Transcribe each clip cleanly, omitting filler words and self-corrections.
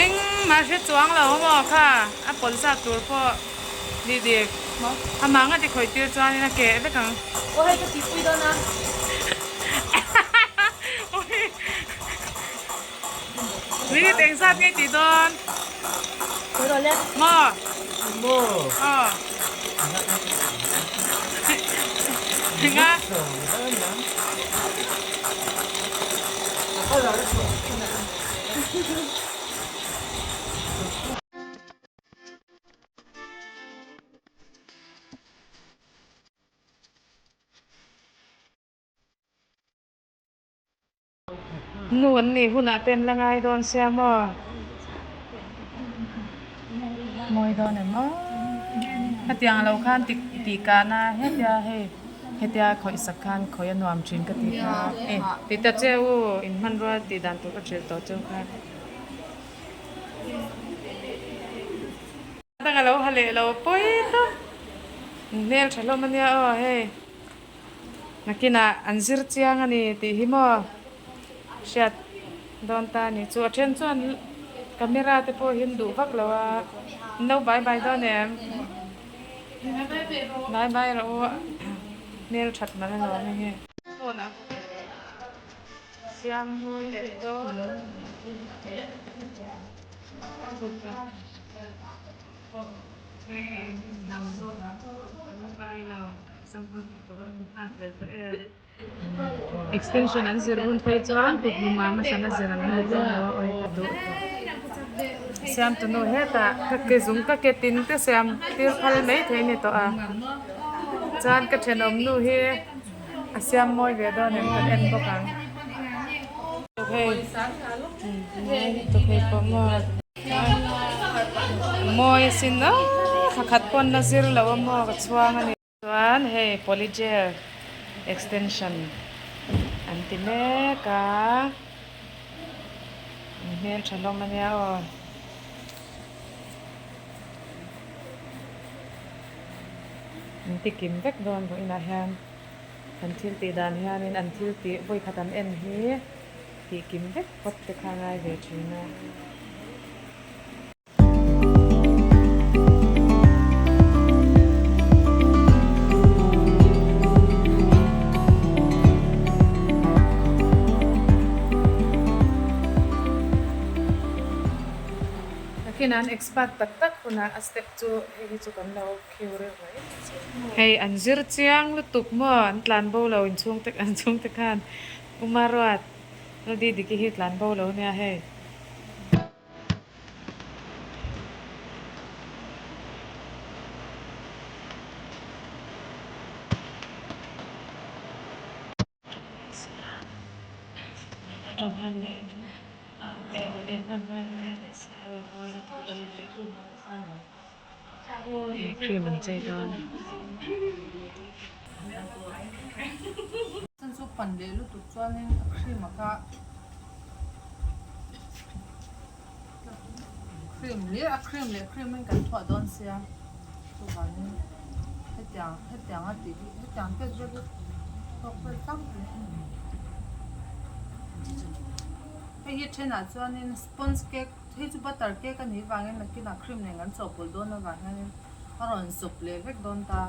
Engmah hre chuang lo maw kha a pawlh zat tur pawh ni dik amah nga ti khawih tir chuanin a keh vek ang. Aw hei ka tihpui dawn a. Minute eng zat nge tih dawn? Sawi rawh le. Maw? Maw? Aw. Enga? Nu an nih hunah te an la ngai dawn sia maw? Mawi dawn em aw? Hetiang lo khan tih kahna hetia hei hetia khawih sak khan khawih a nuam thin ka tih kha e ti ta che u in hmanrua tih dan tur ka hrilh tawh cheu kha. Dang a lo ha leh lo pawi tawp hmel tha hlawm ania aw hei. Nakinah an zir chiang a ni tih hi maw hriat dawn ta a ni. Chu a then chuan camera te pawh hi an duh vak lo a, an lo bai bai dawn em? Bai bai rawh u, hmel that man a lawm enge. Siam mawi leh dawn. Extension an zir hun phei chuan kut hmu mam a sana zir an ngai dawn lo a awi ka duh tawh. Siamtu nu hetah ka ke zung ka ke tin te siam tir phal mai thei a ni tawh a chuan ka thenawm nu hi a siam mawi ve dawn em kan en bawk ang. Hei hei pawh maw. Mawi asin a thla khat pawn la zir lo a maw ka chhuang a ni. Chuan hei polygel extension an ti mek a an hmeltha hlawm a nia aw. An ti kim vek dawn vawiinah hian an thil tih dan hianin an thil tih vawi khat an en hi. Tih kim vek phawt te kha ngai ve thin a. Nakin an expert tak tak hunah a step chu hei hi chu kan lo khiu reuh mai. Hei an zir chiang lutuk maw an tlan bo lo inchhung te an chhungte khan. Uma ruat, Rody Diki hi tlan bo lo nia hei. Cream an chei dawn. Chan chu pan leh lutuk chuanin a cream a kha cream leh a cream leh cream in kan thuah dawn sia chuvangin hetiang hetiang a tih hi hetiang tet vel hi tawk vel tlangpui a ni. Hei hi thenah chuanin sponge cake Hei chu butter cake a nih vangin nakinah cream nen kan chawhpawlh dawn avang hianin a rawn zawp leh vek dawn ta.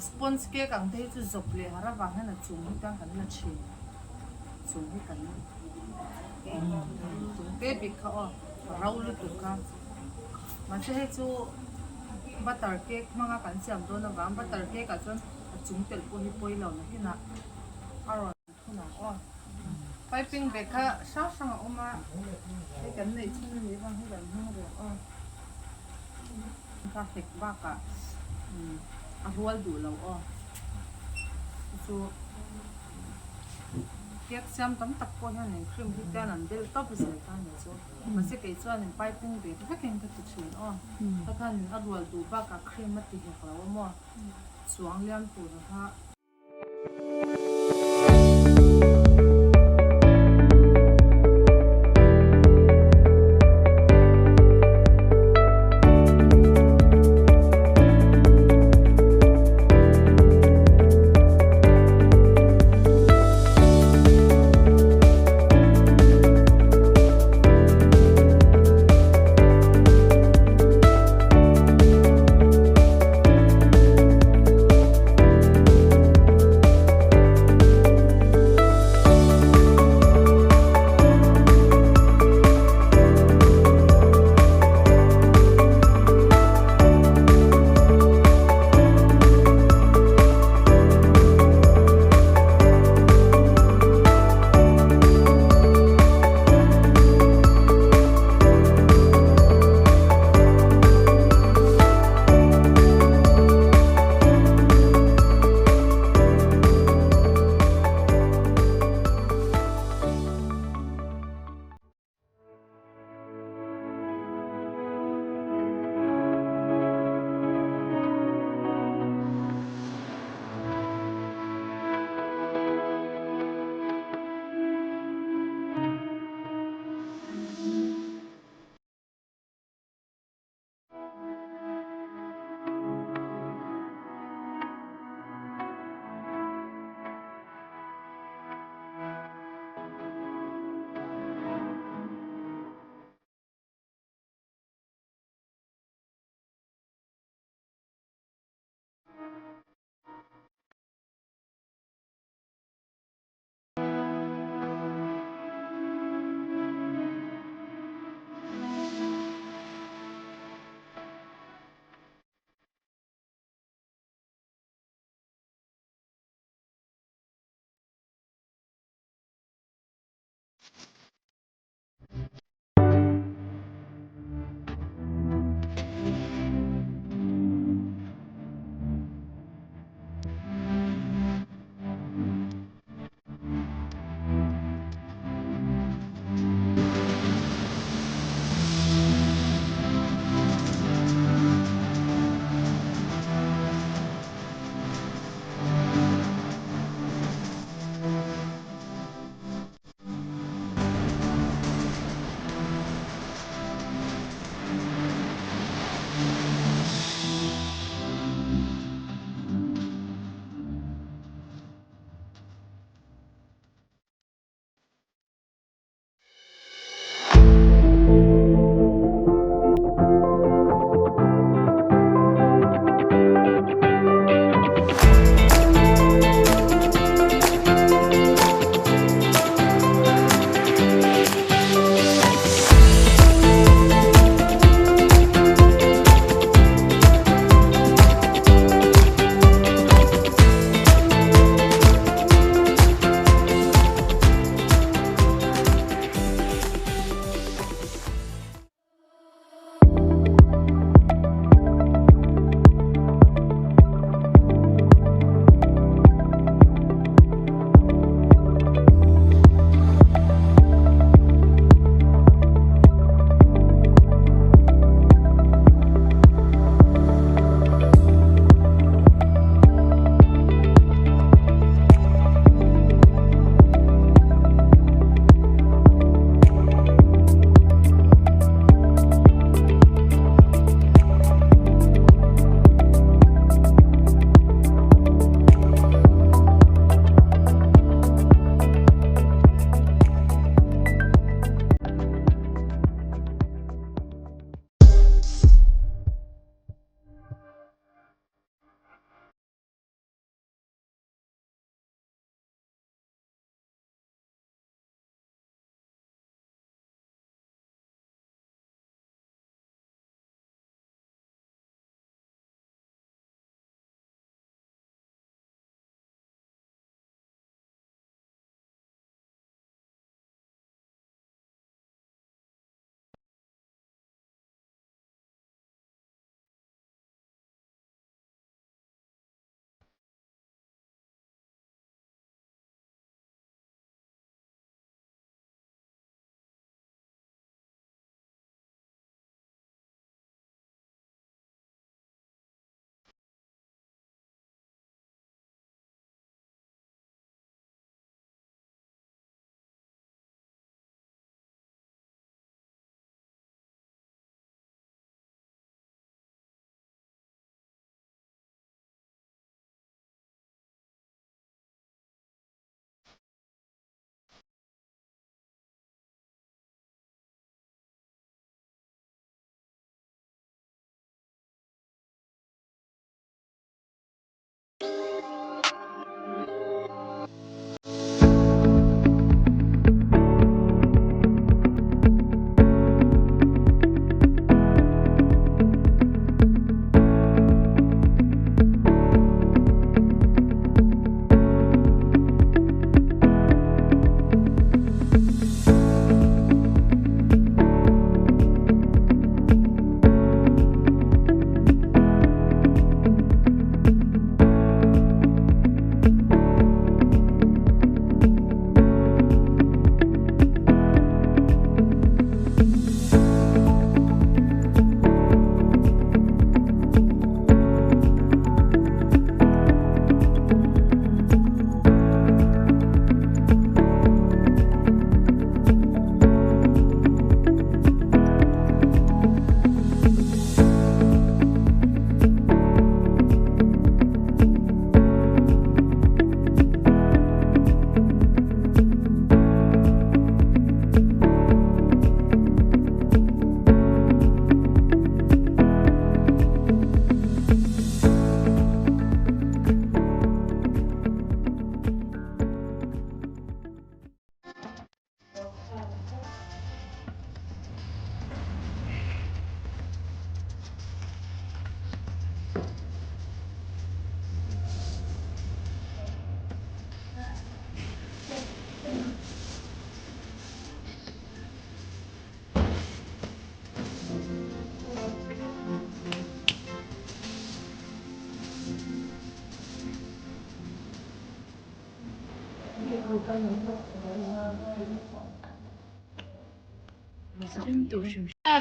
Sponge cake ang te hi chu zawp leh har avang hian a chung hi tan kan la thin. Chung hi kan chung te bik kha aw ro lutuk kha. Mahse hei chu butter cake hmanga kan siam dawn avang butter cake ah chuan a chung telh pawh hi pawi lo nakinah a rawn. Hunah aw piping bag kha hrang hrang a awm a hei kan neih chhun a nih vang hi kan hmang reng aw kha hek bakah a rual duh lo aw chu cake siam tam tak pawh hian in cream hi hian an bel tawp zel ta a ni chu mahse kei chuan in piping bag vekin ka ti thin aw ta khan a rual duh bakah cream a ti hek lo a maw chuang liam tur kha.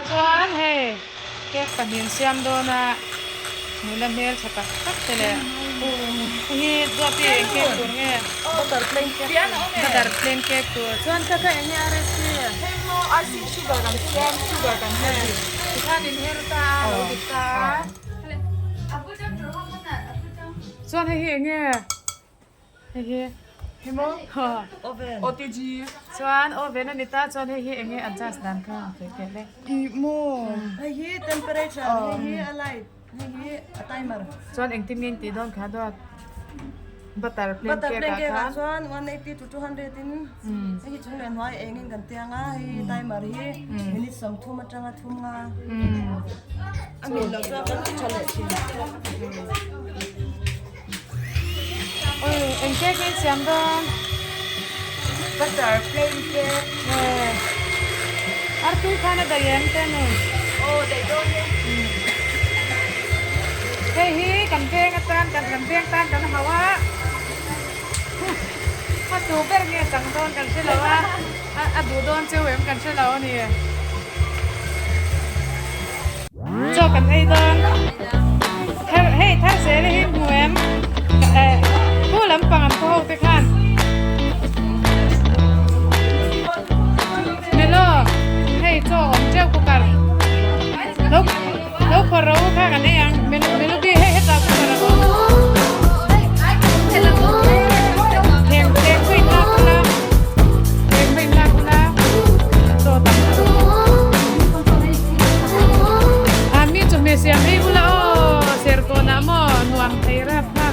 Chuan hei cake pahnih siam dawn a nula hmel tha tak tak te leh hei hi duati eng cake tur nge butter plain cake butter plain cake tur chuan kha kha eng nge a recipe hei maw icing sugar kan siam sugar kan her tikhan in her ta a lo dik ta a chuan hei hi eng nge. Hei hi Hei maw oven OTG chuan oven a ni ta chuan hei hi eng nge adjust dan kha ang teh teh le. Ih maw hei hi temperature hei hi a light hei hi a timer. Chuan engtin nge intih dawn kha dawt butter plain Butter cake plain ah cake ah khan. chuan 180 to 200 in hei hi chung leh hnuai engin kan tiang a hei timer hi minute 30 atanga thum nga a hmin loh chuan kan ti tha leh thin. Oi eng cake nge siam dawn? Butter plain cake. Nge artui khan a daih em te nu? Aw daih dawn e. Hei hi kan veng atan kan kan veng tan kan hauh a a tu ber nge chang dawn kan hre lo a a duh dawn cheu em kan hre lo a ni. Chaw kan ei dawn. Thar hei thar zel hi hmu em? Eh pu lampang an khaw ho te khan. Melo hei chaw awm teuh cooker. Lo lo phawrh rawh u kha kan ei ang. Melody hei hetah cooker a awm. Theng theng pawh in lak ula. Theng pawh in lak ula. Chaw tam lutuk. A mi chawhmeh siam ei ula aw serkawn ah maw nuam thei rap kha.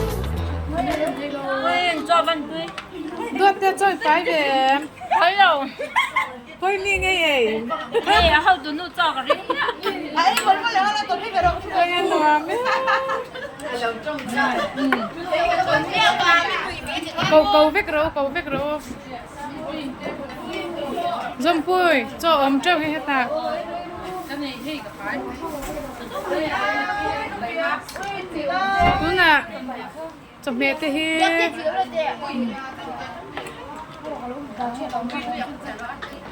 Duat te chawi pai ve em? Pawi mi ngei ei. Pawi a nuam e. Ko ko vek rawh u ko vek rawh u. Zawmpui chaw awm teuh hi hetah. Tunah chawhmeh te hi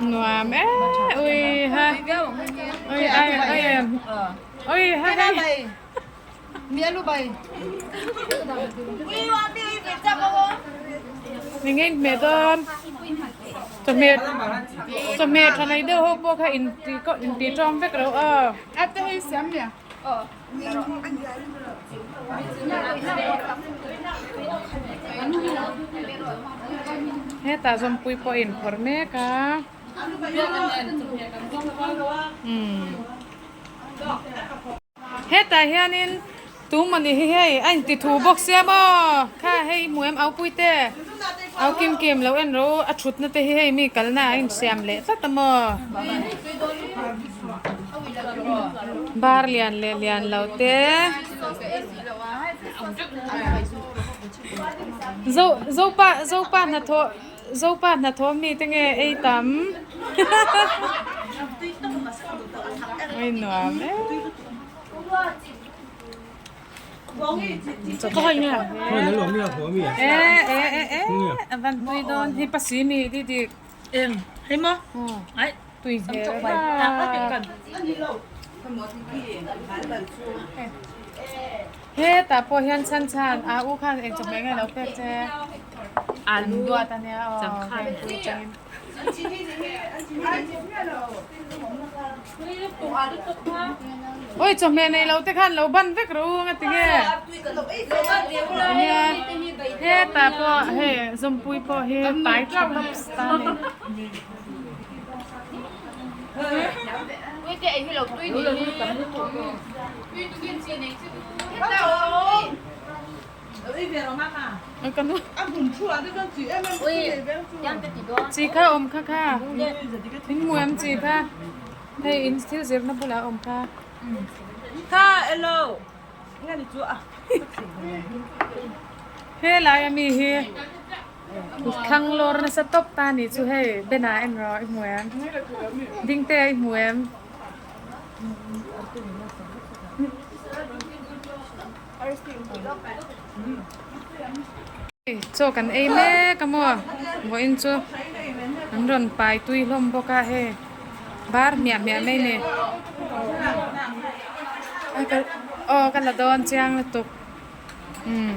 nuam e ui ha ui ai ai em ui ha hei. Mi ngei hmeh dawn chawhmeh chawhmeh tha nei deuh ho pawh kha in ti kawh in ti tawm vek lo aw. Hetah zawmpui pawh a inphawrh mek a. Umm. Hetah hianin. Tum a ni hi hei a inti thu bawk sia maw kha hei hmu em au pui te au kim kim lo en ro a thutna te hi hei mi kalna a insiam leh tlat a maw bar lian leh lian lo te zo zopa zopa hnathawh zopa hnathawh mi te nge ei tam a nuam em. Tui dawn hi pasi mi di dik Em hei maw ai tui hmel hetah pawh hian chhan chhan a u khan eng chawhmeh nge lo pek che alu duat ania aw heng pui tangin. Oi chawhmeh nei lo te khan lo ban vek rawh u anga tinge nia hetah pawh hei zawmpui pawh hi pai tha tawp ta a ni. Chi kha awm kha kha in hmu em chi kha hei in thil zirna bulah a awm kha. Helai ami hi thlang lawr nasa tawp ta ni chu hei banner en rawh i hmu em dingte i hmu em. Chaw kan ei mek a maw vawiin chu an rawn pai tui hlawm bawk a hei bar hmiah hmiah mai a ni aw ka la dawn chiang lutuk umm.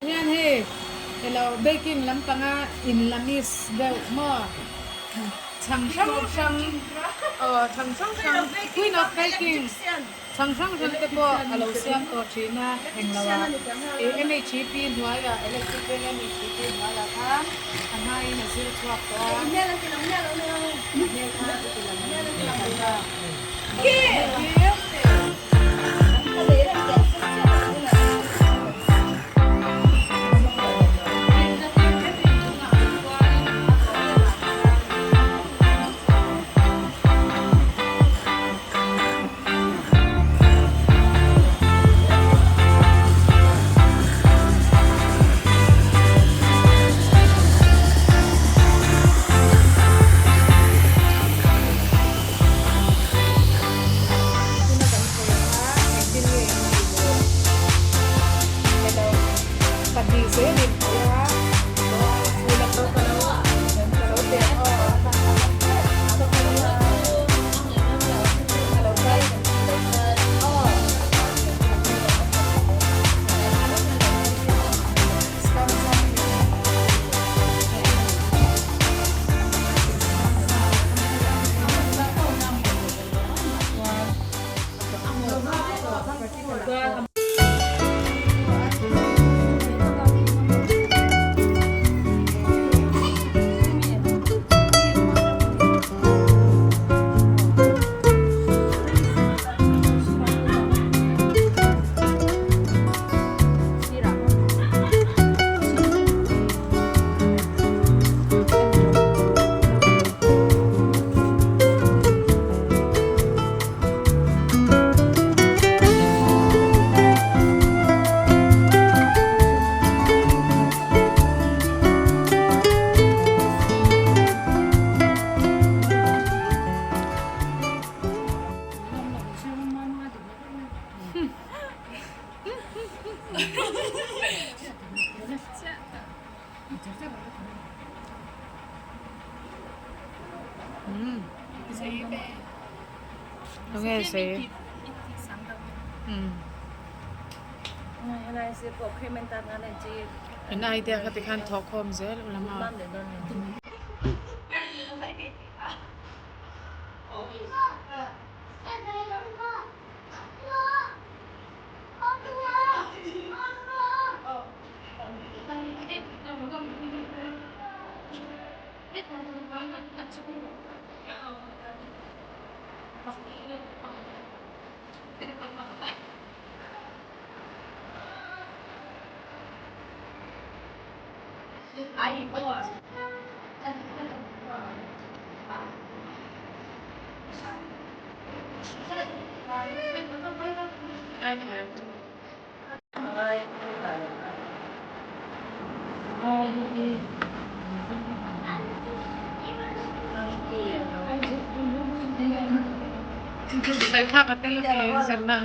Hian hei elo baking lampanga in la miss deuh maw chhang hrang hrang aw chhang hrang hrang queen of baking chhang hrang hrang te pawh a lo siam tawh thin a englo ah ih mhep hnuaiah electric veng mhep hnuaiah khan a hmain a zir chhuak tawh a a hmel kha a ti lang miah lo. Tuna kan sawi kha engtin nge in tih duh? Hello pahnih zel in pawh a phul a ka lo ka lo pe ang aw a lo kai Tunge sei? In idea kha tikhan thawh khawm zel ula maw? Saithak a tel a mi zirna.